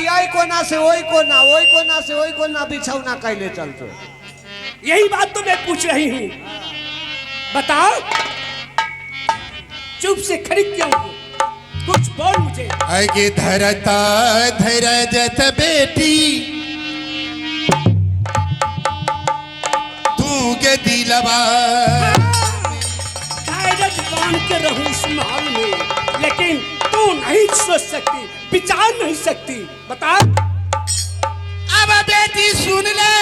एहि कोना से ओहि कोना, ओहि कोना से ओहि कोना बिछौना कैले चलतो। यही बात तो मैं पूछ रही हूँ, बताओ चुप से खड़ी क्यों हो? कुछ बोल मुझे। आगे धरता धैरजत बेटी तू के दिलवा। धैर्य बांध के रहूं इस माहौल में, लेकिन तू नहीं सोच सकती, विचार नहीं सकती। बता। अब बेटी सुन ले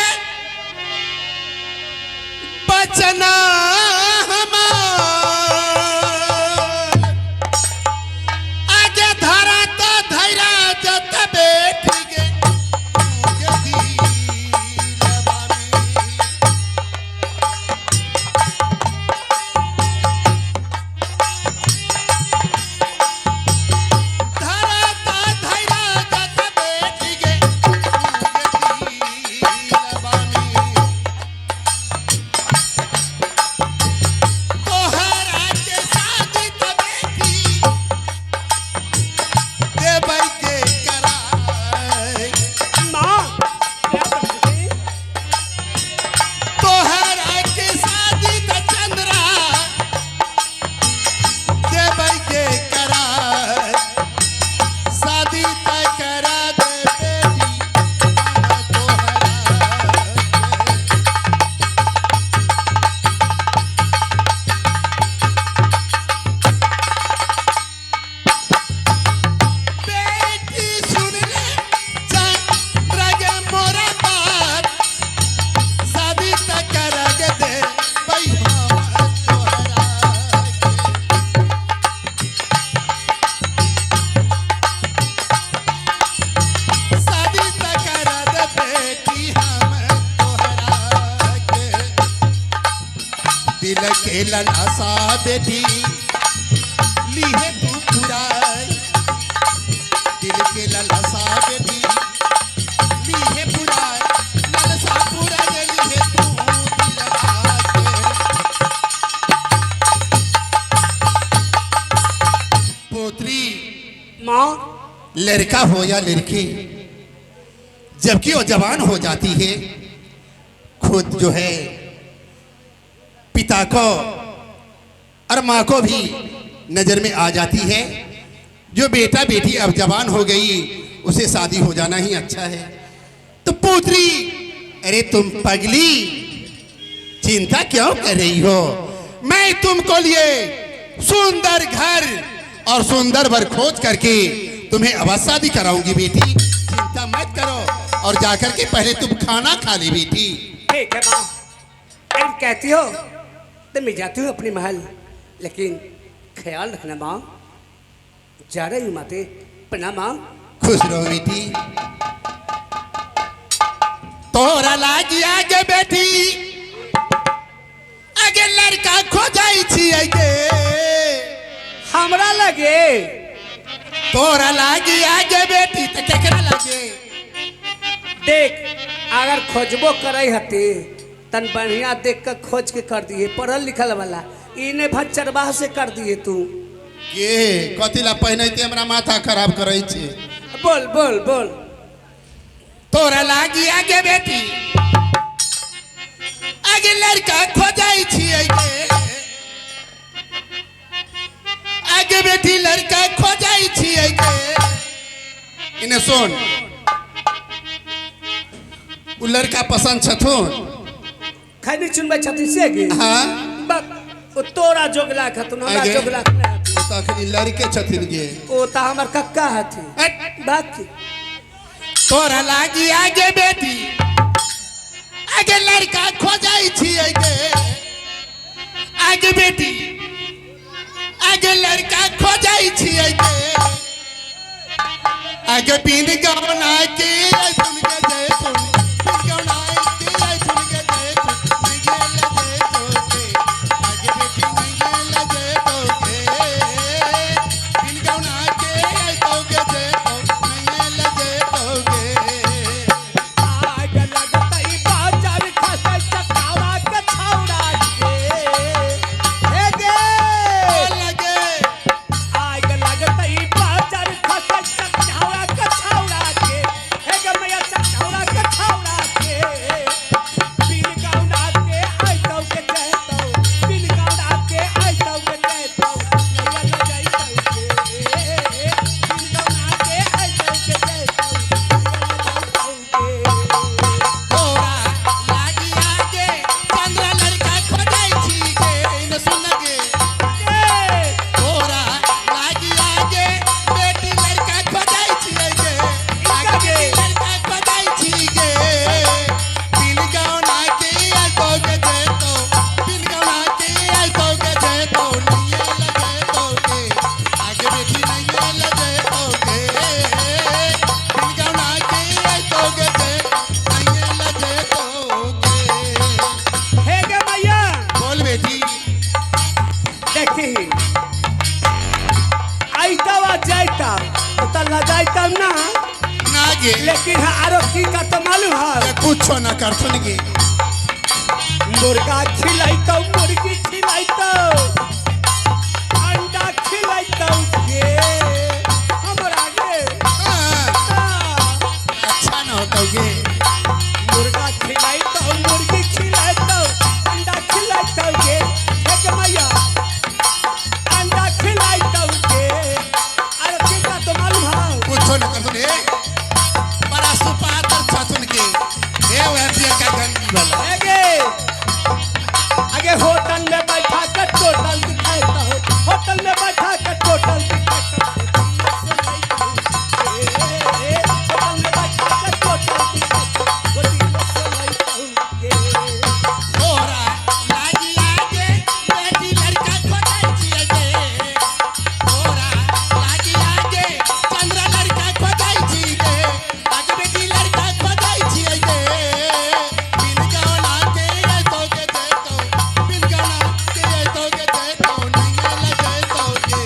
बचना हमार, आगे धरा तो धैरजत बेटी के तू के दिलवा में। धरता धैरजत बेटी के तू के दिलवा में। तोहरा के शादी त बेटी देबै के कराय। माँ क्या बोलती? तोहरा के शादी त चंद्रा देबै के कराय। शादी त करा दे बेटी हम तोहरा के। बेटी सुन ले चंद्र के मोरा बात, शादी त करा के दे हम तोहरा के। शादी त करा दे बेटी हम तोहरा के। दिल के ललासा बेटी लीहे तू पुराई, दिल के ललसा बेटी लीहे पुराई, ललसा पूरा के लीहे तू दिलवा के। पोत्री, माँ लड़का हो या लड़की, जबकि वो जवान हो जाती है, खुद जो है पिता को और माँ को भी नजर में आ जाती है। जो बेटा बेटी अब जवान हो गई उसे शादी हो जाना ही अच्छा है। तो पुत्री, अरे तुम पगली चिंता क्यों कर रही हो? मैं तुमको लिए सुंदर घर और सुंदर वर खोज करके तुम्हें अवश्य शादी कराऊंगी बेटी, चिंता मत करो और जाकर के पहले तुम खाना खा ली बेटी। ठीक है माँ, अगर कहती हो तो मैं जाती हूँ अपने महल, लेकिन ख्याल रखना माँ। जा रही हूँ माते, प्रणाम माँ। खुश रहो बेटी। तोरा लागी आगे बेटी, आगे लड़का खो जाई छी आगे। हमरा लगे तोरा लागी आगे बेटी त केकरा लागे? देख, अगर खोजबो करे हती तन बढ़िया देख कर खोज के कर दिए, पढ़ल लिखल वाला, इने भचरवाह से कर दिए तू। के कथी ला पहिनैते हमरा माथा खराब करै छी। बोल बोल बोल। तोरा लागी आगे बेटी, आगे लड़का खोजाई छी आगे। आगे बेटी लड़का खोजाई छी आगे। इने सुन, उ लड़का पसंद छथुन? खैनी चुनबै छथिन से गे? हाँ। बक, ओ तोरा जोगला खतुन, हमरा आगे। जोगला नहीं हथुन। ओ तऽ अखनी लड़के छथिन गे। ओ तऽ हमर कक्का हथिन। हट। बाकी तोरा लागी आगे बेटी, आगे लड़का खोजाई छी आगे। आगे बेटी, आगे लड़का खोजाई छी आगे। आगे बिन गौना के आई सुन के जय सुन, बिन गौना के आई सुन के जय सुन, निगेल जय तोके। आगे बेटी निगेल जय तोके, बिन गौना के आई तोके जय तो, निगेल जय तोके। आग लगतई बाजार खसै चकावा के छौड़ा के। हे गे। लगे। आग लगतई बाजार खसै चकावा के छौड़ा के। गे। लेकिन हाँ आरो की का तो मालूम है? कुछो ना कर सुन गे। मुर्गा खिलाइतो, मुर्गी खिलाइतो, अंडा खिलाइतो गे हमरा गे। हाँ, अच्छा ना होता गे। मुर्गा खिलाइतो, मुर्गी खिलाइतो, अंडा खिलाइतो गे। हे गे मैया, अंडा खिलाइतो गे। अरे की का तो मालूम है? कुछो ना कर सुन ए बड़ा सुपातर छा सुन के ए वह पियर का गंदी वाला। हे गे, आगे होटल में बैठा कर टोटल दिखाता हो, होटल में बैठा कर टोटल दिखाता हो, होटल में बैठा कर टोटल दिखाता हो, गोदी में सोलाइता हूँ गे। तोरा लागी आगे बेटी लड़का खोजाई छियै गे। तोरा लागी आगे चंद्र लड़का खोजाई छी गे। आगे बेटी लड़का खोजाई छियै गे। बिन गौना के अइतो गे जैतो, बिन गौना के अइतो गे जैतो, नैया लजैतो गे।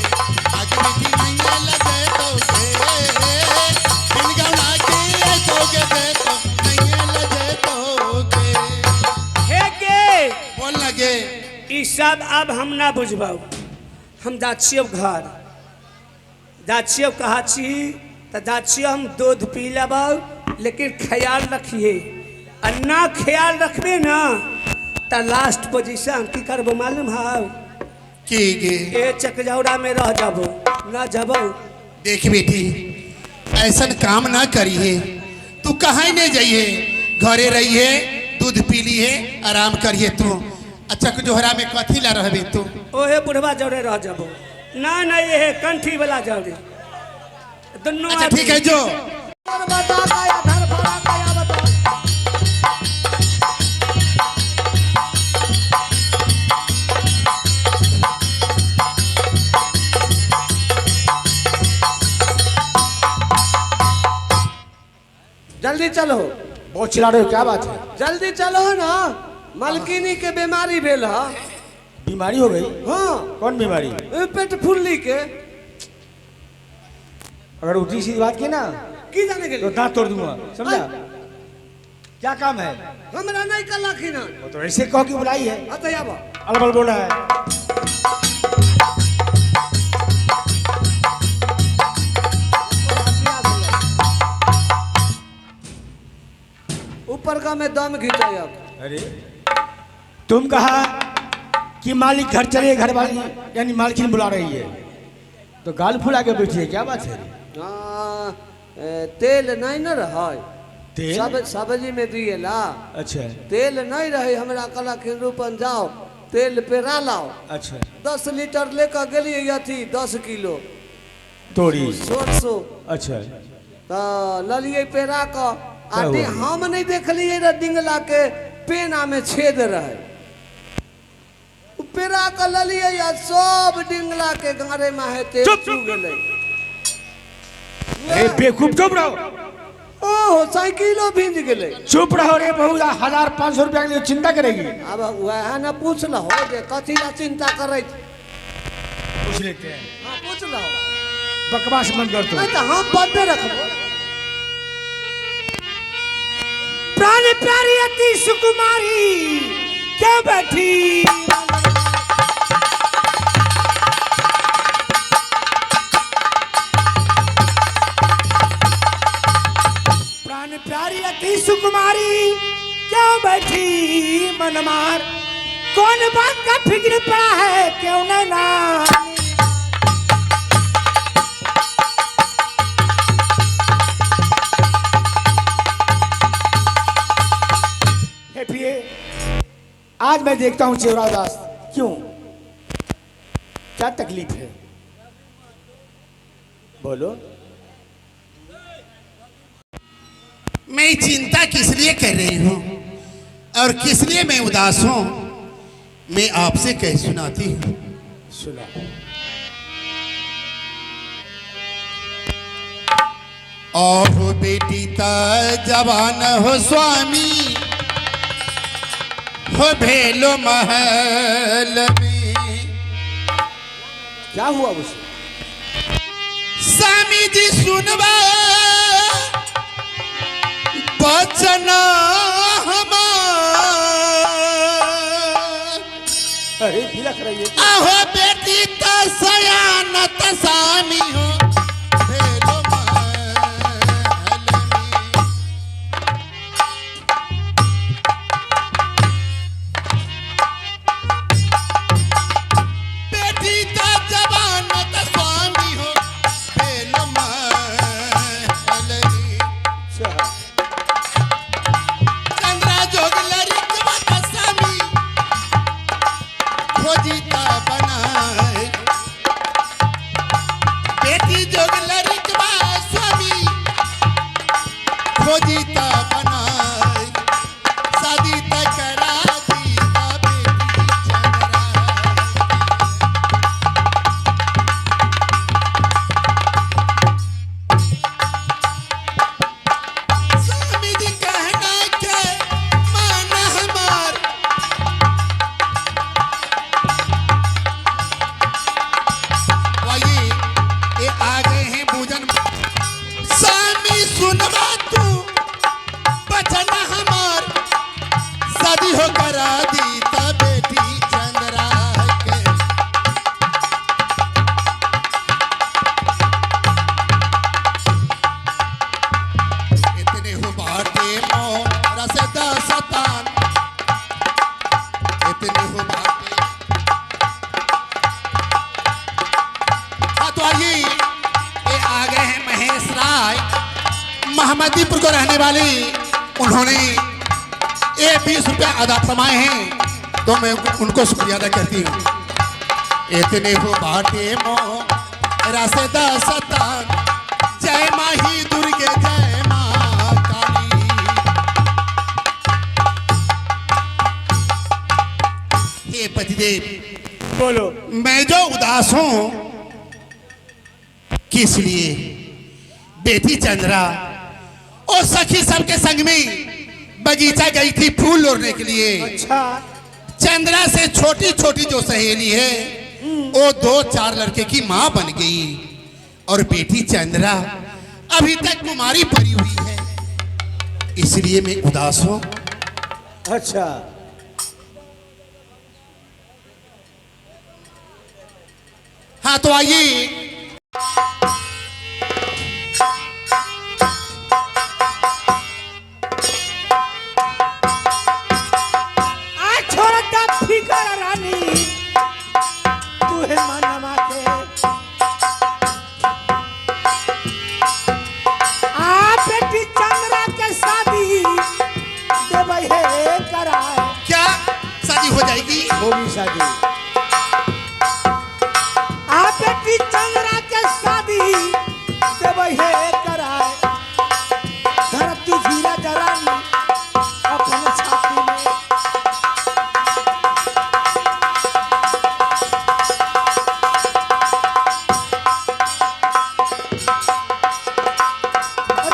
आगे बेटी नैया लजैतो गे। बिन गौना के अइतो गे जैतो, नैया लजैतो गे। हे गे, बोल लगे। ई सब अब हम ना बुझबाऊ। हम जा छियौ घर, जा छियौ कहा छी तो जा छियौ हम दूध पी लेबौ, लेकिन ख्याल रखिए आ ना ख्याल रखबे ना तो लास्ट पोजीशन की करबो मालूम है? की गे? ए चकजौड़ा में रह जाबो ना जबो। देख बेटी, ऐसा काम ना करिए, तू कहीं नहीं जाइए, घरे रहिए, दूध पी लिए, आराम करिए तू। अच्छा जोहरा में कथी ला रहबे तू? ओहे बुढ़वा जौरे रह जाबो ना ना ये कंठी वाला जौरे दोनों। अच्छा ठीक है जो और बता गया धर भरा गया बता। जल्दी चलो। बहुत चिल्ला रहे हो, क्या बात है? जल्दी चलो ना, मालकिनी के बीमारी भेल है। बीमारी हो गई? हाँ। कौन बीमारी? ए, पेट फुल्ली के। अगर उल्टी सीधी बात की ना की जाने के तो लिए दांत तोड़ दूंगा, समझा? क्या काम है? हमरा नहीं कलखिन। वो तो ऐसे कहो कि बुलाई है। अतः आब। अलबल बोल रहा है। ऊपर का में दम घिंचाई। अरे तुम कहा कि मालिक घर चले, घर वाली यानी मालकिन बुला रही है, तो गाल फुला के बैठी है, क्या बात है? हाँ, तेल नहीं न रहे। तेल? सब सब्जी में दिए ला। अच्छा। तेल नहीं रहे हमरा, कहलखिन रूपन जाओ तेल पेरा लाओ। अच्छा। 10 लीटर लेकर गेलिए अथी 10 किलो तोरी 150। अच्छा। तो ललिए पेरा कऽ आ क्या हुआ? हम नहीं देखलिए रह डिंगला के पेना में छेद रहे। उ पेरा कऽ ललिए आ सब डिंगला के गाड़े में है तेल चुप! चू गेलै। अरे बेवकूफ, चुप रहो। ओहो साइकिलो भींज गेलै। चुप रहो रे, बहुत 1500 रुपया के लिए चिंता करेगी। आब वएह ने पूछ लहो जे कथी ला चिंता करै छी। पूछ लेते हैं। हाँ पूछ लहो। बकवास बंद कर दो। नहीं तो हम बंदे रखबो। प्राण प्यारी अति सुकुमारी क्यों बैठी? प्राण प्यारी अति सुकुमारी क्यों बैठी मनमार, कौन बात का फिक्र पड़ा है क्यों नैना? हे पिए, आज मैं देखता हूं चेवरा दास क्यों, क्या तकलीफ है बोलो। मैं चिंता किस लिए कर रही हूँ और किस लिए मैं उदास हूँ, मैं आपसे कह सुनाती हूँ। सुना। ओहो बेटी ता जवान हो स्वामी हो भेलो महल में। क्या हुआ उसे? स्वामी जी सुनवा रहिए। आहो बेटी त सयानत सामी हो भेलो महल में। बेटी त जवानत स्वामी हो भेलो महल में। अच्छा। चंद्रा जोग लरिकवा त स्वामी खोजिता बनाए। बेटी जोग लरिकवा स्वामी खोजिता बनाए। शादी त करा दी ता बेटी चंद्रा। स्वामी जी कहना के माना हमार। भाई ये आ गए हैं भोजन। स्वामी सुनवा तू बचन हमार। शादी हो करा दी ता बेटी चंद्रा के। इतने हो बाटे मोरा से दसतान। इतने हो बाटे। हाँ तो आइए ये आ गए हैं महेश राय मोहम्मदीपुर को रहने वाले। उन्होंने ये 20 रुपया अदा फरमाए हैं तो मैं उनको शुक्रिया अदा करती हूँ। इतने हो बाटे मोरा से दसतान। जय माही दुर्गे जय माँ काली। हे पतिदेव बोलो। मैं जो उदास हूं किस लिए? बेटी चंद्रा और सखी सबके संग में बगीचा गई थी फूल लोड़ने के लिए। अच्छा। चंद्रा से छोटी छोटी जो सहेली है वो 2-4 लड़के की मां बन गई और बेटी चंद्रा अभी तक कुमारी पड़ी हुई है, इसलिए मैं उदास हूं। अच्छा। हाँ तो आइए आ छोड़ता फिकर रानी तू है मनमा के। आ बेटी चंद्रा के शादी देबै हे कराए। क्या शादी हो जाएगी? होगी शादी। आ बेटी चंद्रा के शादी देबै हे कराए। धर तू जीरा जरानी अपन छाती में।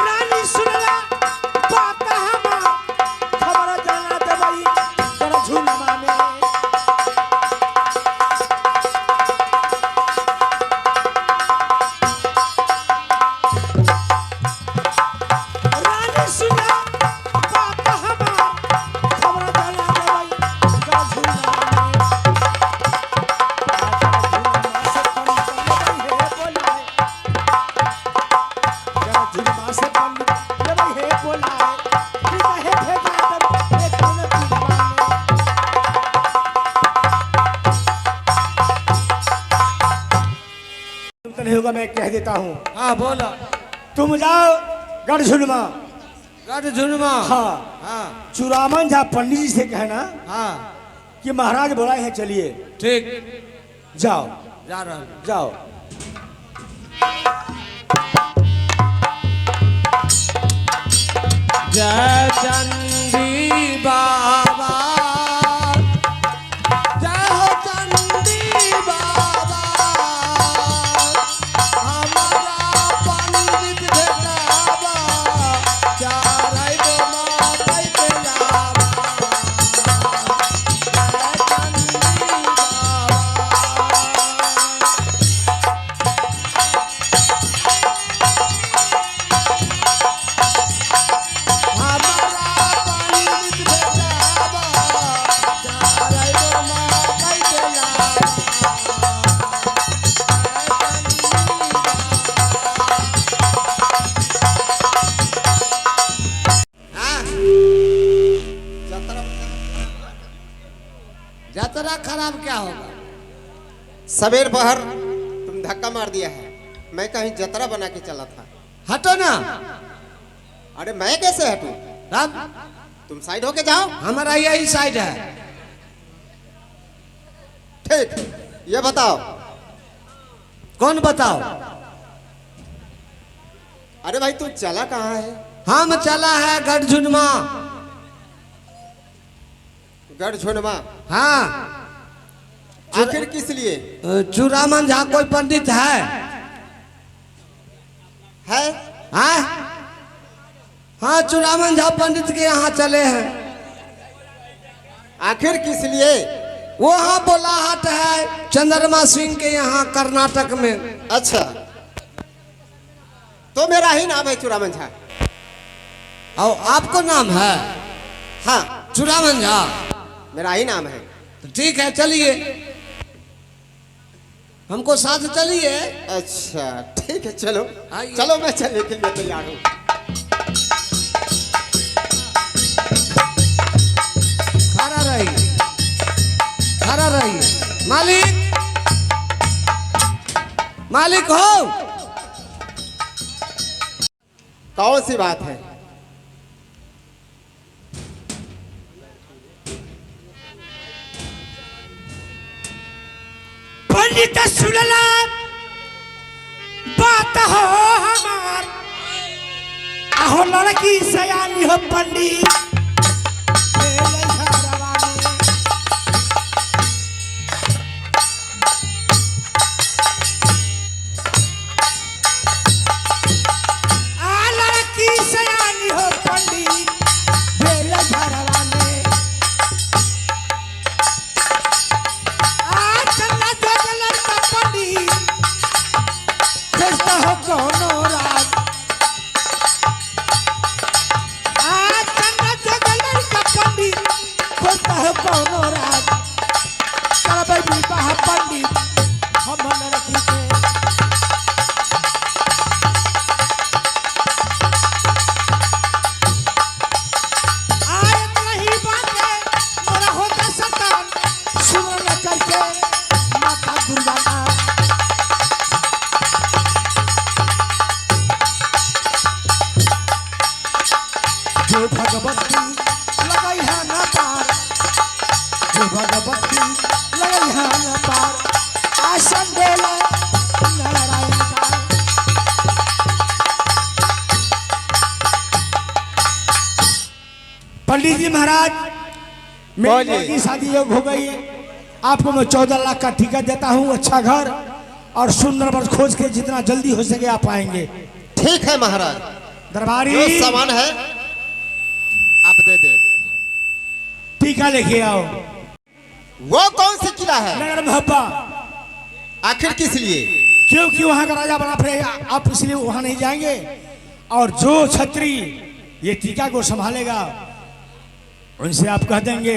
रानी सुनला बात हमार खबर जाना देबै कर झुनमा में। रानी सुनला बात हमार खबर जाना देबै कर झुनमा में। झुनमा से पंडित लेबै हे बोलाए। जरा झुनमा से पंडित लेबै हे बोलाए। हे भेजा देब एक कौन पिलवा में। तो नहीं होगा मैं कह देता हूँ। हाँ बोलो। तुम जाओ गढ़ झुनमा। गढ़ झुनमा। हाँ। हाँ चुरामन झा पंडित जी से कहना हाँ कि महाराज बुलाए हैं, चलिए। ठीक। जाओ जा रहा हूँ। जाओ। जय चंडी बाबा जय हो चंडी बाबा। हमारा पंडित भेटाबा चाराई गो माता के लावा। जय चंडी बाबा। हमारा खराब क्या होगा? सवेर पहर तुम धक्का मार दिया है, मैं कहीं जतरा बना के चला था। हटो ना। अरे मैं कैसे हटूं? अब तुम साइड होके जाओ। हमारा यही साइड है। ठीक, ये बताओ। कौन बताओ? अरे भाई तू चला कहाँ है? हम चला है गढ़झुनमा। गढ़झुनमा? हाँ। आखिर किस लिए? चूड़ामन झा कोई पंडित है? है? हाँ हाँ, चूड़ामन झा पंडित के यहाँ चले हैं। आखिर किस लिए? वो हाँ बोलाहट है चंद्रमा सिंह के यहाँ कर्नाटक में। अच्छा, तो मेरा ही नाम है चूड़ामन झा। और आपको नाम है? हाँ, चूड़ामन झा मेरा ही नाम है। तो ठीक है, चलिए हमको साथ चलिए। अच्छा ठीक है, चलो चलो, मैं चलने के लिए तैयार हूँ। खड़ा रहिए, खड़ा रहिए। मालिक, मालिक हो। कौन सी बात है? पंडित सुनला बात हो हमार, आहो लड़की सयानी हो पंडित। आ लड़की सयानी हो पंडित बेल घरवा में। आ चला जो लड़का पंडित भेजता हो कोनो राज। आ चला जो लड़का पंडित खोजता हो कोनो राज। करबै विवाह पंडित हम लड़की के। आयत नहीं बाटे मोरा होता सतान, सुनो न करके माता दुर्गा का। जो भगवती लगाई है ना पार, जो भगवती लगाई है ना पार, आसन देला नारायण का। पंडित जी महाराज, मेरी लड़की शादी योग हो गई। आपको मैं 14 लाख का ठेका देता हूँ, अच्छा घर और सुंदर वर खोज के जितना जल्दी हो सके आप आएंगे। ठीक है महाराज, दरबारी जो सामान है आप दे दे। टीका लेके आओ। वो कौन सी किला है? नगर मोहब्बा। आखिर किस लिए? क्योंकि वहाँ का राजा बना फिर आप इसलिए वहाँ नहीं जाएंगे। और जो छत्री ये टीका को संभालेगा उनसे आप कह देंगे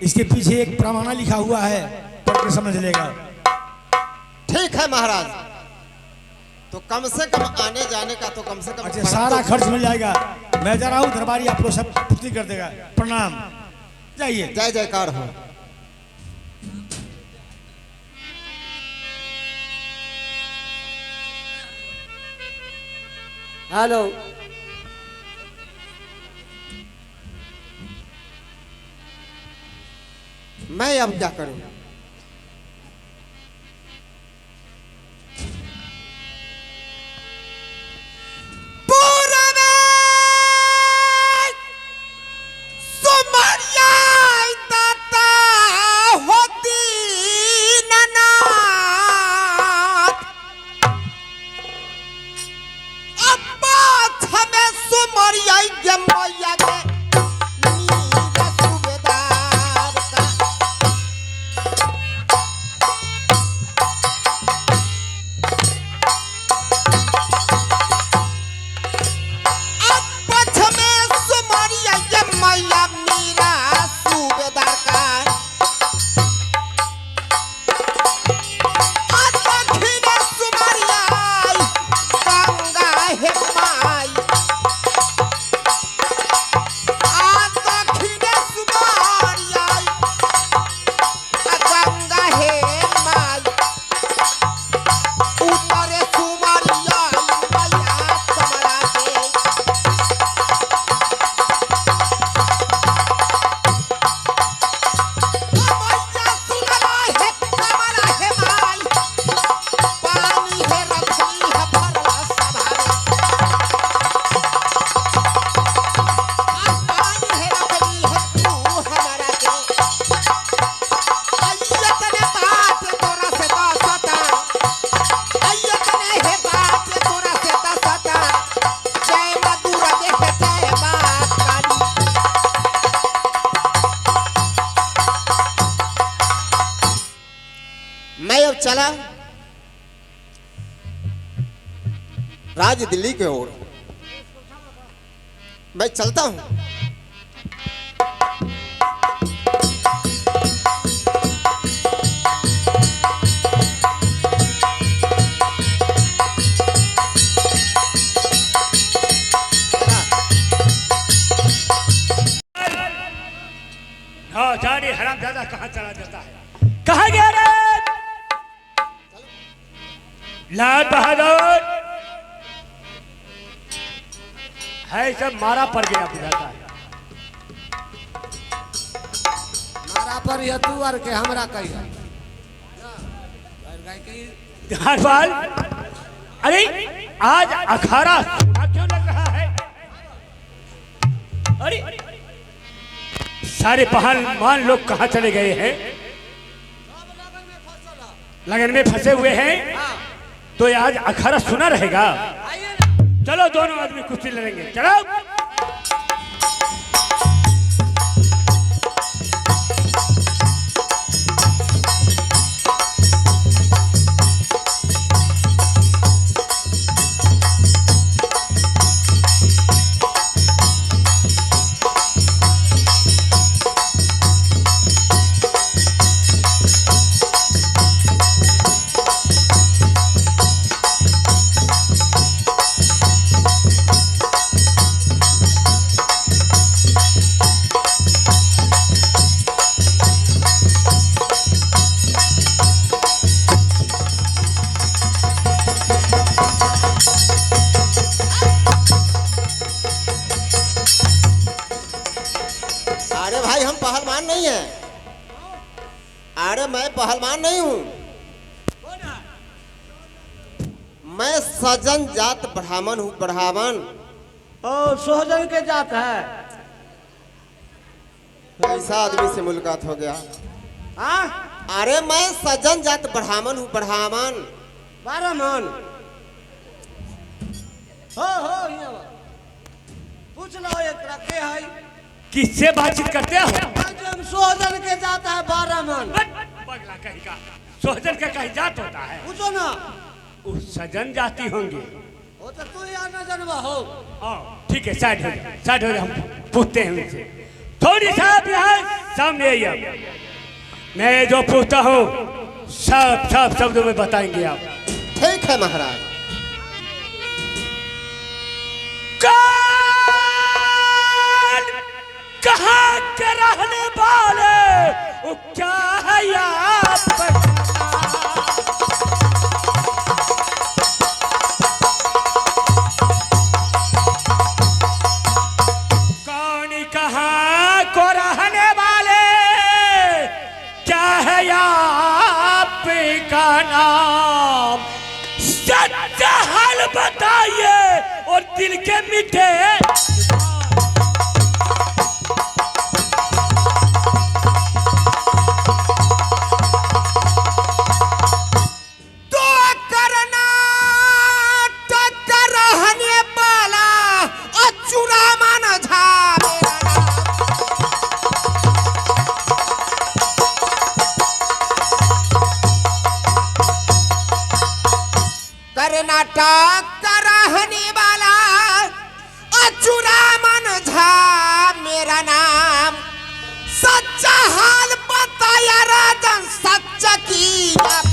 इसके पीछे एक प्रमाणा लिखा हुआ है, पढ़ के समझ लेगा। ठीक है महाराज, तो कम से कम आने जाने का तो कम से कम अच्छा सारा खर्च मिल जाएगा। मैं जा रहा हूँ, दरबारी आपको सब पूर्ति कर देगा। प्रणाम, जाइए। जय जयकार हो। हेलो, मैं अब क्या करूं? राज दिल्ली की ओर। मैं चलता हूँ। हाँ जाने हरामजादा कहाँ चला जाता है, कहाँ गया रे लाल बहादुर? है सब मारा पड़ गया बुझाता है। मारा पर यह तू आर के हमरा कहिया। हरपाल, अरे आज अखाड़ा सोना क्यों लग रहा है? अरे सारे पहलवान लोग कहाँ चले गए हैं? लगन में फंसे हुए हैं, तो ये आज अखाड़ा सुना रहेगा। चलो दोनों आदमी कुश्ती लड़ेंगे, चलो। अरे भाई हम पहलवान नहीं हैं। अरे मैं पहलवान नहीं हूँ, मैं सजन जात ब्राह्मण हूँ, ब्राह्मण। ओ सोहजन के जात है। ऐसा आदमी से मुलाकात हो गया। हाँ? अरे मैं सजन जात ब्राह्मण हूँ, ब्राह्मण। ब्राह्मण हो हो हियां बा। पूछ लो एकरा के है। किससे बातचीत करते हो? हम सोहजन के जात है ब्राह्मण। पगला कहीं का सोहजन का कहीं जात होता है? पूछो ना। उस सजन जाति होंगे। हो तो तू यार न जनवा हो। हाँ ठीक है, साइड हो जा, साइड हो जा, हम पूछते हैं उनसे। थोड़ी साहब यहाँ सामने आइए, मैं जो पूछता हूँ सब सब शब्दों में बताएंगे आप। ठीक है महाराज। कौन कहाँ के रहने वाले, वो क्या है आप? कौन कहाँ को रहने वाले, क्या है आपका नाम? सच्चा हाल बताइए और दिल के मीठे। तो कर्नाटक का रहने वाला अचूरामन झा मेरा नाम। कर्नाटक का रहने वाला अचूरामन झा मेरा नाम। सच्चा हाल बताया राजन सच्चा की प्यार।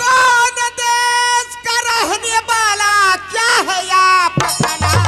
कौन देश का रहने वाला, क्या है आपका नाम?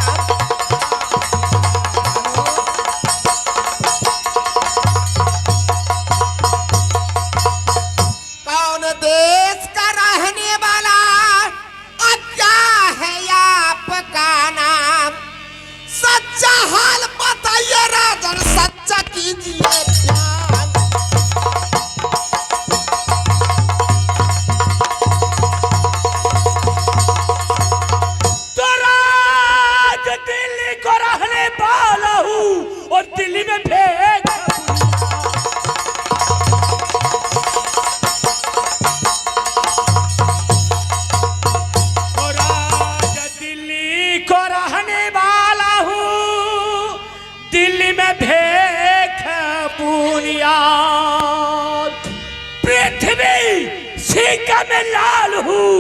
टीका में लाल हूँ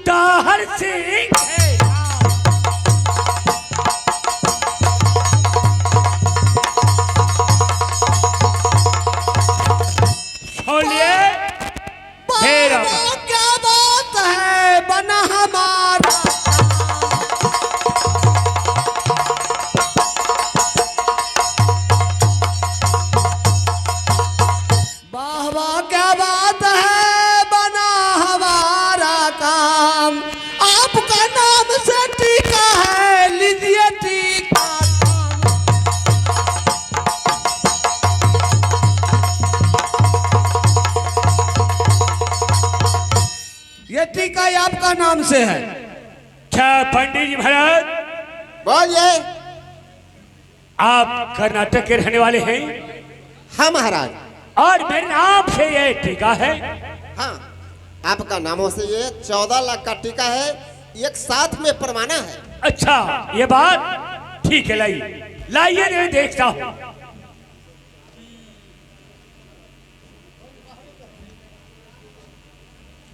ताहर सिंह है। छोड़िए फिर अब। बाबा, क्या बात है बना हमारा। वाह वाह क्या बात है बना हमारा काम, आपका नाम से टीका है, लीजिए टीका। ये टीका ही आपका नाम से है। अच्छा पंडित जी महाराज, बोलिए। आप कर्नाटक के रहने वाले हैं? हाँ महाराज। और मेरे नाम से ये टीका है? हाँ, आपका नामों से ये 14 लाख का टीका है, एक साथ में परवाना है। अच्छा ये बात ठीक है, लाइए लाइए, मैं देखता हूँ।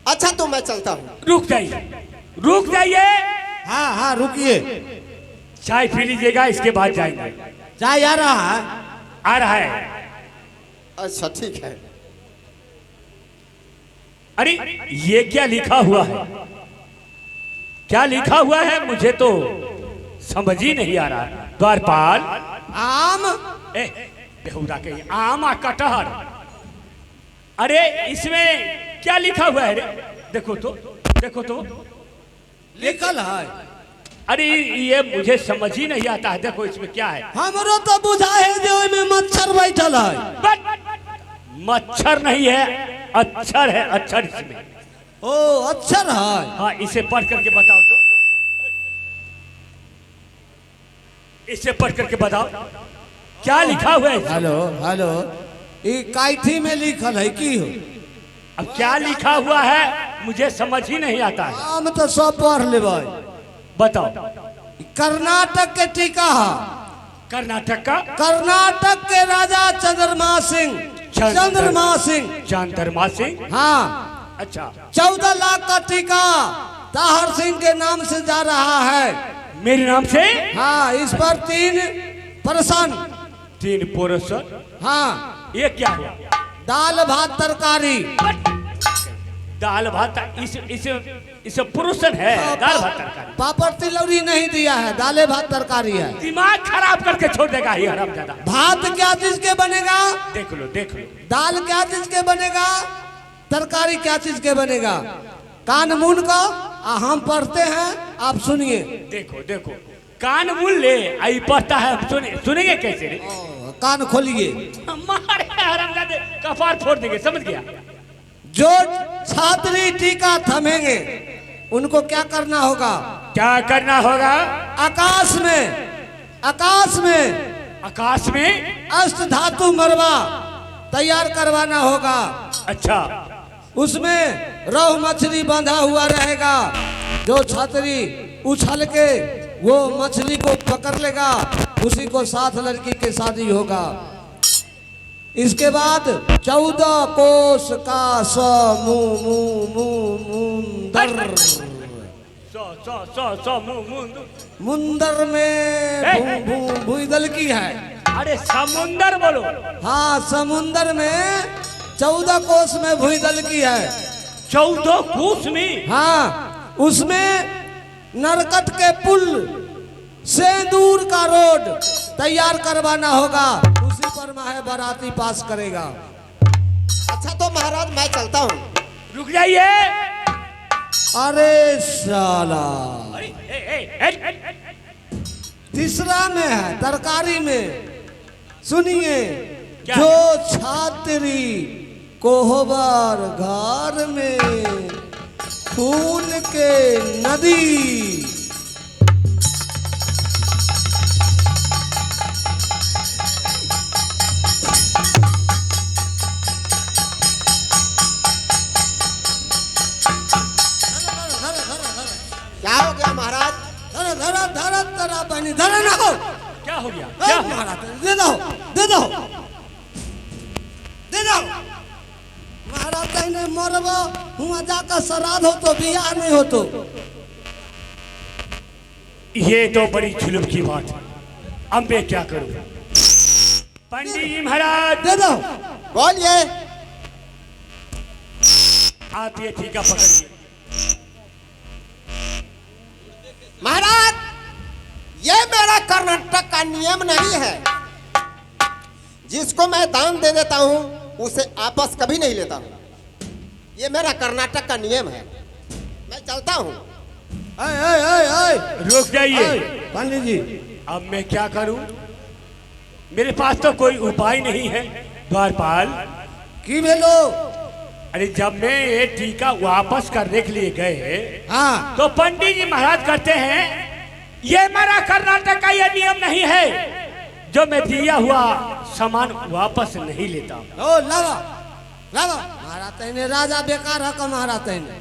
अच्छा तो मैं चलता हूँ। रुक जाइए, रुक जाइए। हाँ हाँ रुकिए, चाय पी लीजिएगा, इसके बाद जाएंगे। चाय आ रहा है? आ रहा है। अच्छा ठीक है। अरे ये क्या लिखा हुआ है, क्या लिखा हुआ है, मुझे तो समझ ही नहीं आ रहा। द्वारपाल आम, ए बेहुदा के आम आ कटहर, अरे इसमें क्या लिखा हुआ है रे? देखो तो, देखो तो लिखल है। अरे ये मुझे समझ ही नहीं आता है, देखो इसमें क्या है। हमरो तो बुझा है जो ओइमे मच्छर बैठल है। बट मच्छर नहीं है, अक्षर है, अक्षर इसमें। ओ अक्षर है। हाँ इसे पढ़ करके बताओ तो, इसे पढ़ करके बताओ क्या लिखा हुआ है इसमें? हेलो हेलो, ई काइथी में लिखल है की हो? अब क्या लिखा हुआ है मुझे समझ ही नहीं आता है। हम तो सब पढ़ लेबै। बताओ। कर्नाटक के टीका है। कर्नाटक का? कर्नाटक के राजा चंद्रमा सिंह, चंद्रमा सिंह, चंद्रमा सिंह, हाँ। अच्छा 14 लाख का टीका ताहर सिंह के नाम से जा रहा है। मेरे नाम से? हाँ, इस पर 3 परसन। 3 परसन? हाँ। ये क्या हुआ? दाल भात तरकारी। दाल भात, इस इस इस पुरुषन है, दाल भात तरकारी। पापड़ तिलौरी नहीं दिया है, दाले भात तरकारी है। दिमाग खराब करके छोड़ देगा ये हरामजादा। भात क्या चीज के बनेगा? देख लो, देख लो। दाल क्या चीज के बनेगा? तरकारी क्या चीज के बनेगा? कान मुन का हम पढ़ते हैं, आप सुनिए। देखो देखो, कान मुन ले आई पढ़ता है, सुने सुनेंगे कैसे रे? कान खोलिए। मारे हरामजादे, कपार फोड़ देंगे, समझ गया? जो छात्री टीका थमेंगे उनको क्या करना होगा? क्या करना होगा? आकाश में, आकाश में, आकाश में अष्ट धातु मरवा तैयार करवाना होगा। अच्छा। उसमें रोहू मछली बांधा हुआ रहेगा, जो छात्री उछल के वो मछली को पकड़ लेगा उसी को साथ लड़की के शादी होगा। इसके बाद 14 कोस का स मु मु मु मुंदर, सौ सौ सौ सौ मु मु मुंदर में भू भू भूदल की है। अरे समुंदर बोलो। हाँ, समुंदर में 14 कोस में भूदल की है। 14 कोस में? हाँ, उसमें नरकट के पुल से दूर का रोड तैयार करवाना होगा, उसी पर माहे बाराती पास करेगा। अच्छा तो महाराज मैं चलता हूँ। रुक जाइए। अरे साला, तीसरा में है तरकारी में। सुनिए, जो छात्री कोहबर घर में खून के नदी, क्या हो गया महाराज? धरा धरा धरा धरा पानी धरा ना हो। क्या हो गया? क्या महाराज? दे दो, दे दो, दे दो महाराज। कहने मरबो हुआ जाकर श्राद्ध हो तो बियाह नहीं हो तो। ये तो बड़ी जुल्म की बात है, अब मैं क्या करूं? पंडित जी महाराज दे दो। बोलिए। आप ये ठीका पकड़िए। महाराज ये मेरा कर्नाटक का नियम नहीं है, जिसको मैं दान दे देता हूँ उसे आपस कभी नहीं लेता हूँ। ये मेरा कर्नाटक का नियम है। मैं चलता हूँ। रुक जाइए पंडित जी। अब मैं क्या करूं? मेरे पास तो कोई उपाय नहीं है। द्वारपाल की भेलो? अरे जब मैं ये टीका वापस करने के लिए गए, हाँ, तो पंडित जी महाराज कहते हैं ये मेरा कर्नाटक का ये नियम नहीं है, जो मैं दिया हुआ सामान वापस नहीं लेता। ओ लावा लावा महाराज तैने राजा बेकार है महाराज तैने।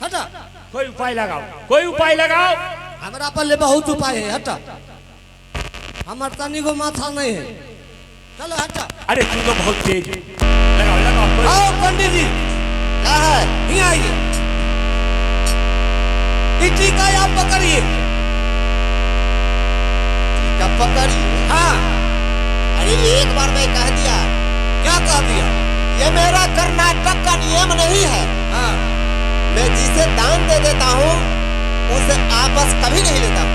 हटा, कोई उपाय लगाओ, कोई उपाय लगाओ। हमरा पर ले बहुत उपाय है। हटा, हमार तनी को माथा नहीं है। चलो हटा। अरे तू तो बहुत तेज है, लगाओ लगाओ। आओ पंडित जी। क्या है? यहाँ आइए, टीका आप पकड़िए। टीका पकड़िए? हाँ। अरे एक बार मैं कह दिया। क्या कह दिया? ये मेरा कर्नाटक का नियम नहीं है। हाँ। मैं जिसे दान दे देता हूँ उसे आपस कभी नहीं लेता हूँ।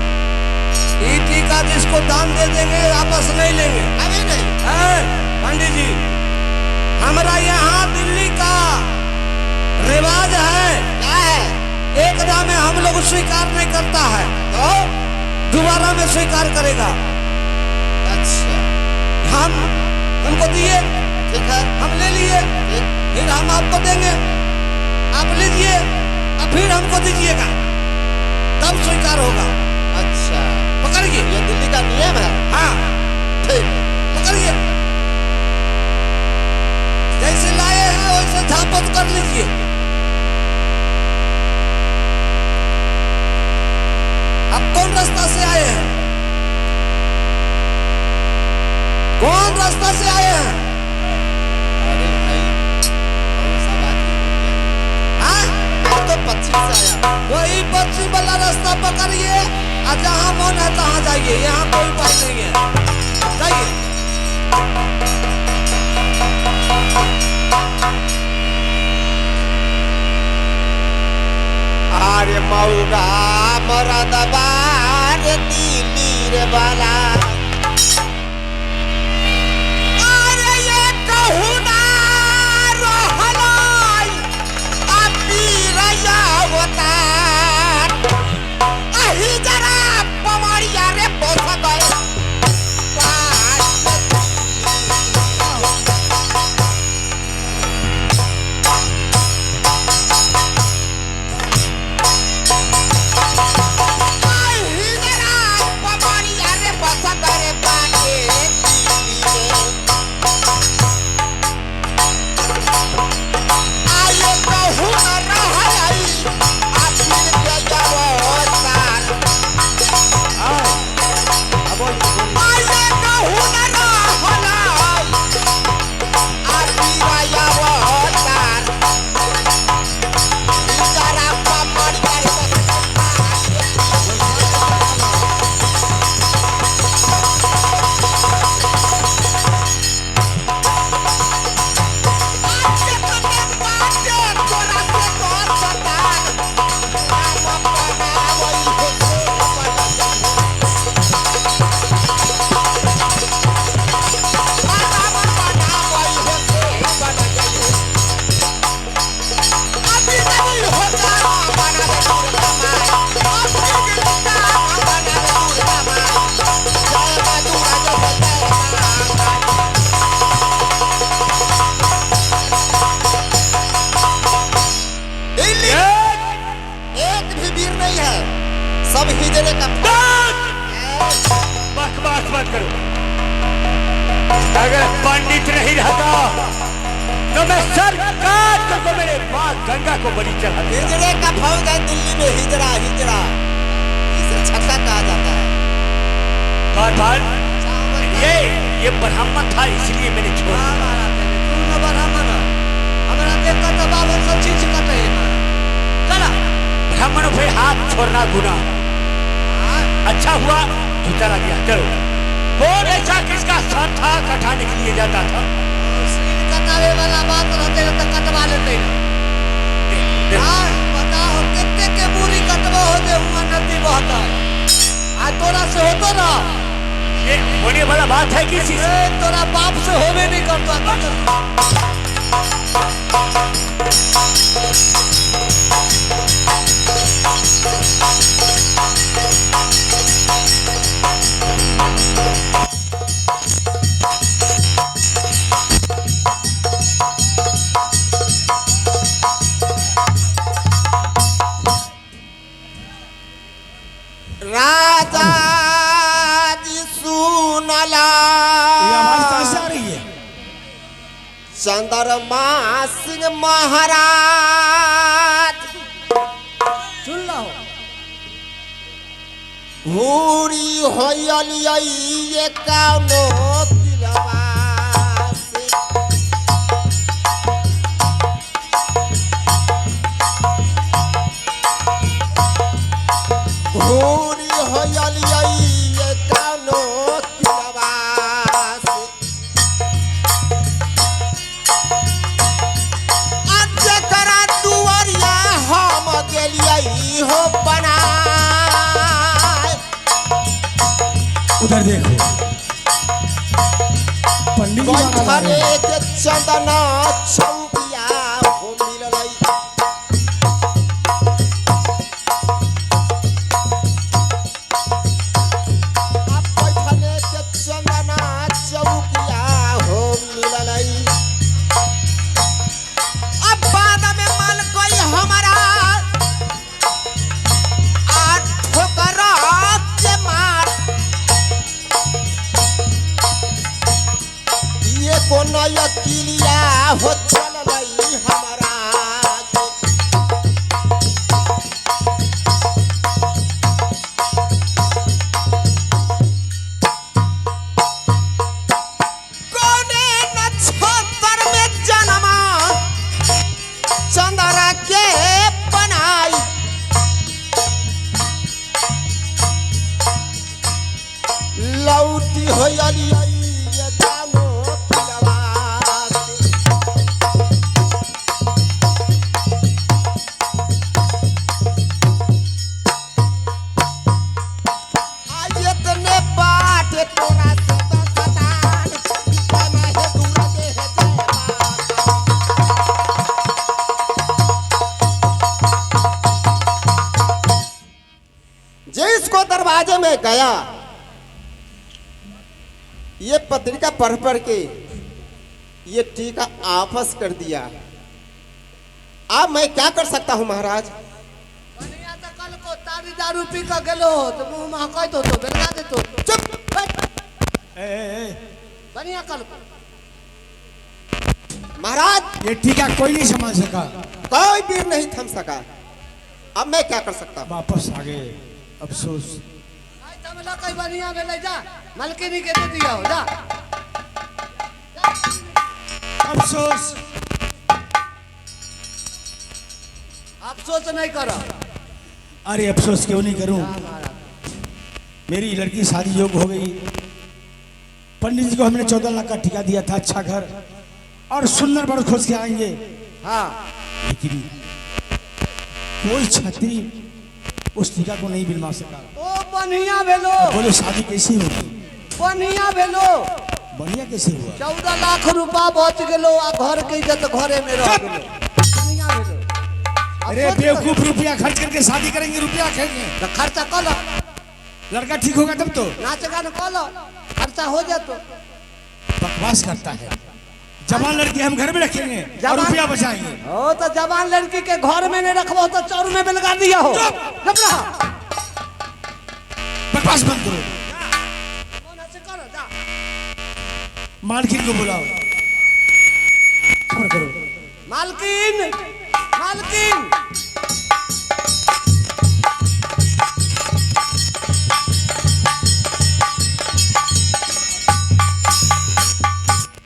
ये टीका जिसको दान दे देंगे आपस नहीं लेंगे, कभी नहीं। पंडित जी हमारा यहाँ दिल्ली का रिवाज है। क्या है? एक दाम में हम लोग स्वीकार नहीं करता है, तो दोबारा में स्वीकार करेगा। अच्छा, हम हमको दिए, ठीक है, हम ले लिए, फिर हम आपको देंगे, आप लीजिए और फिर हमको दीजिएगा, तब स्वीकार होगा। अच्छा, पकड़िए। ये दिल्ली का नियम है। हाँ ठीक, पकड़िए। जैसे लाए हैं वैसे झापत कर लीजिए। आप कौन रास्ता से आए हैं? कौन रास्ता से आए हैं? अरे भाई कौन सा बात है? हाँ? मैं तो पश्चिम से आया। वही पश्चिम वाला रास्ता पकड़िए और जहाँ मन है तहाँ जाइए, यहाँ कोई उपाय नहीं है। जाइए। अरे मौगा मरदबा रे दिल्ली रे वाला, अरे ये कहूँ ना रहलाई आ पीरैया अवतार, अही जरा पमरिया रे पोस गए। बकवास मत करो। अगर पंडित नहीं रहता तो मैं सर काट कर मेरे माँ गंगा को बलि चढ़ा देता। हिजड़े का फौज है दिल्ली में, हिजड़ा हिजड़ा, इसे छक्का कहा जाता है। बार बार ये ब्राह्मण था इसलिए मैंने छोड़ा। ब्राह्मण हमरा देखकर तो बाबा सब छोड़ना गुनाह। अच्छा हुआ तू चला गया। चलो, कौन ऐसा किसका साथ था कटाने के लिए जाता था? सील कटावे वाला बात रहते तो कटवा लेते। बताओ कितने के पूरी कटवा होते हुआ नदी बहता आ तोरा से होतो ना। ये होने वाला बात है किसी से? तोरा बाप से होवे नहीं करता। राजा जी सुनला, ये आवाज कहां से आ रही है? चंद्रमा सिंह महाराज सुन लो, भूरी होयलियै ये कौनो किलवा से। भूरी होयलियै ये कौनो किलवा से। आज करा दुआरिया हम गेलियै हो बनाए। उधर देखो पंडित जी गाना गा रहे हैं। के चंदना चौकिया हो मिललै। अब बैठले के चंदना चौकिया हो मिललै। अब बाद में मन कोई हमारा आ ठोकरा के मार, ये कोनो अकिलिया हो चललै हमरा के। कोने नक्षत्र में जन्मा चंद्रा के बनाई, लौटी होयलियै ये जानो किलवा से। आ इतने बाट तोरा से तो सतान, माहे दूर देह जय माता। जिसको दरवाजे में गया ये पत्रिका पढ़ पढ़ के ये टीका आपस कर दिया। अब मैं क्या कर सकता हूँ महाराज? बढ़िया तो कल को तारी दारू पी के गेलो तो मुंह महकैत होतो, बेलगा देतो। चुप। ए, ए, ए, बढ़िया कल को महाराज ये टीका कोई नहीं संभाल सका, कोई वीर नहीं थम सका। अब मैं क्या कर सकता हूँ? वापस आ गए। अफसोस। आई तमला कई बढ़िया भेलै, जा मलकिनी के दे दिया हो, जा। अफसोस। अफसोस नहीं करो। अरे अफसोस क्यों नहीं करूं? मेरी लड़की शादी योग हो गई। पंडित जी को हमने 14 लाख का ठिका दिया था, अच्छा घर और सुंदर बर खोज के आएंगे। हाँ, लेकिन कोई छत्री उस टीका को नहीं बिलवा सका। ओ बढ़िया भेलो। बोले शादी कैसी होगी? बढ़िया भेलो। बढ़िया कैसे हुआ? 14 लाख रुपया बच गेलो आ घर के इज्जत घरे में रह गेलो। बढ़िया भेलो। अरे बेवकूफ, रुपया खर्च करके शादी करेंगे, रुपया खाएंगे। तो खर्चा कर लो, लड़का ठीक होगा तब तो। नाच गान कर लो, खर्चा हो जाए तो। बकवास करता है। जवान लड़की हम घर में रखेंगे और रुपया बचाएंगे। ओ तो जवान लड़की के घर में नहीं रखबो तो चौर में बेलगा दिया हो। चुप रहा, बकवास बंद करो। मन से करो, जा। मालकिन को बुलाओ, खबर करो। मालकिन, मालकिन।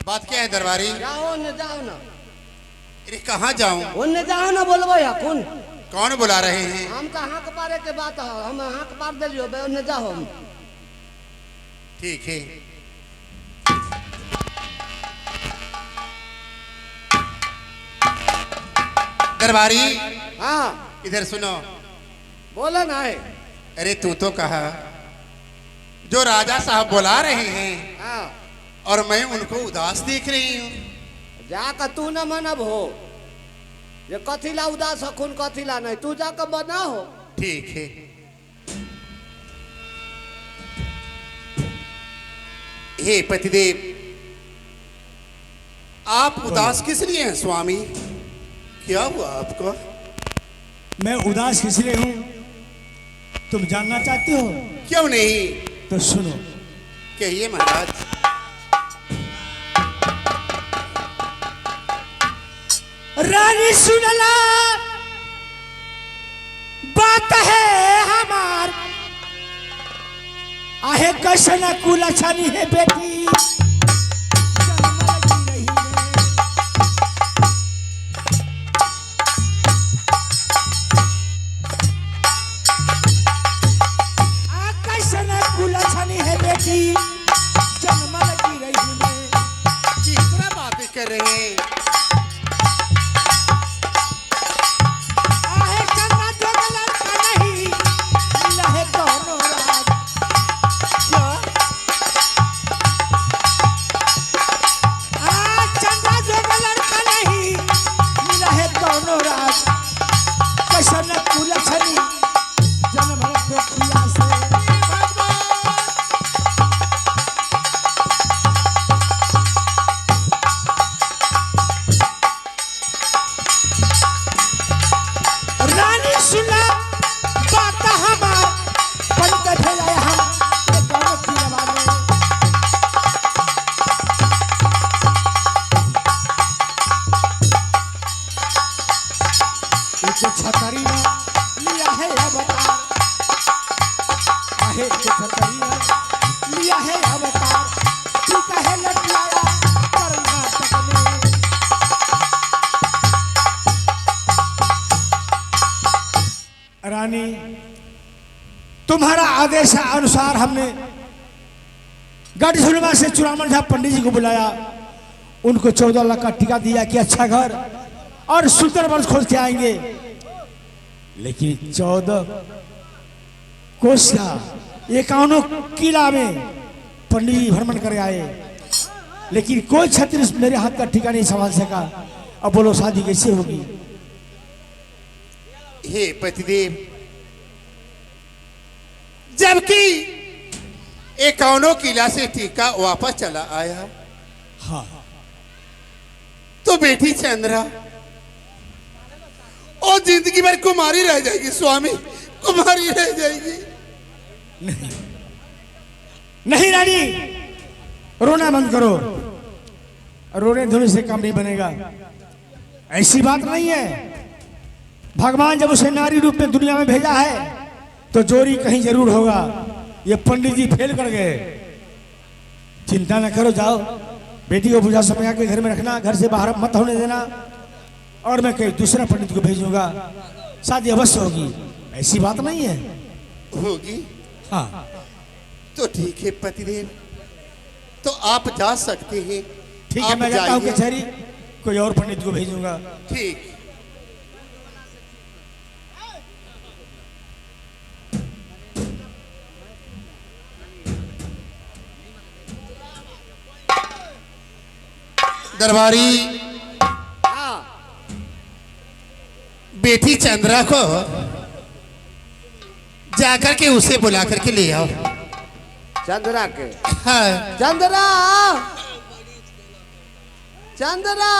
बात क्या है दरबारी? जाओ न, जाओ न। अरे कहाँ जाऊँ? ओने जाओ ना, बोलबो या कौन? कौन बुला रहे हैं? हम तो हाँक पारे के बात है, हम हाँक पार दिलियो बे ओने जाहो। ठीक है। दरबारी। हाँ इधर सुनो। बोला ना है। अरे तू तो कहा जो राजा साहब बुला रहे हैं। हाँ और मैं उनको उदास देख रही हूँ। जाकर तू न मनब हो ये कथिला उदास हखुन कथिला नहीं, तू जाकर बना हो। ठीक है। हे पतिदेव, आप उदास किस लिए हैं स्वामी? क्या हुआ आपको? मैं उदास किस लिए हूं तुम जानना चाहते हो? क्यों नहीं। तो सुनो। कहिए महाराज। रानी सुनला बात है हमार, आहे कैसन कुलछनी है बेटी। आ कैसन कुलछनी है बेटी जन्म लगी रही में। किस तरह बातें कर रहे हैं? आहे चंदा जोग लड़का नहीं मिला है दोनों राज। क्या? आ चंदा जोग लड़का नहीं मिला है दोनों राज। कैसन कुलछनी जन्म कोखिया से। रानी सुना बात हमार, पंत भेजाए हम ये दोनों किलवा में। एक छतरी में लिया है अवतार, आहे एक छतरी में लिया है अवतार। ठीक है लटलाया कर्नाटक में। रानी तुम्हारा आदेश अनुसार हमने गढ़झुलवा से चुरामन झा पंडित जी को बुलाया। उनको 14 लाख का टिका दिया कि अच्छा घर और सुंदर वर्ष खोज के आएंगे। लेकिन 14 कोस का 51 किला में पंडित जी भ्रमण कर आए, लेकिन कोई छत्र मेरे हाथ का टीका नहीं संभाल सका। अब बोलो शादी कैसे होगी? हे पतिदेव, जबकि 51 किला से टीका वापस चला आया। हाँ तो बेटी चंद्रा और जिंदगी भर कुमारी रह जाएगी स्वामी, कुमारी रह जाएगी। नहीं नहीं रानी, रोना बंद करो। रोने धोने से काम नहीं बनेगा। ऐसी बात नहीं है। भगवान जब उसे नारी रूप में दुनिया में भेजा है तो जोरी कहीं जरूर होगा। ये पंडित जी फेल कर गए। चिंता न करो, जाओ बेटी को बुझा समझा के घर में रखना, घर से बाहर मत होने देना। और मैं कहीं दूसरा पंडित को भेजूंगा, शादी अवश्य होगी। ऐसी बात नहीं है। होगी? हाँ तो ठीक है पतिदेव, तो आप जा सकते हैं। ठीक है, मैं जाता हूँ कचहरी, कोई और पंडित को भेजूंगा। ठीक। दरबारी, बेटी चंद्रा को जाकर के उसे बुला करके ले आओ। चंद्रा के? हाँ। चंद्रा, चंद्रा।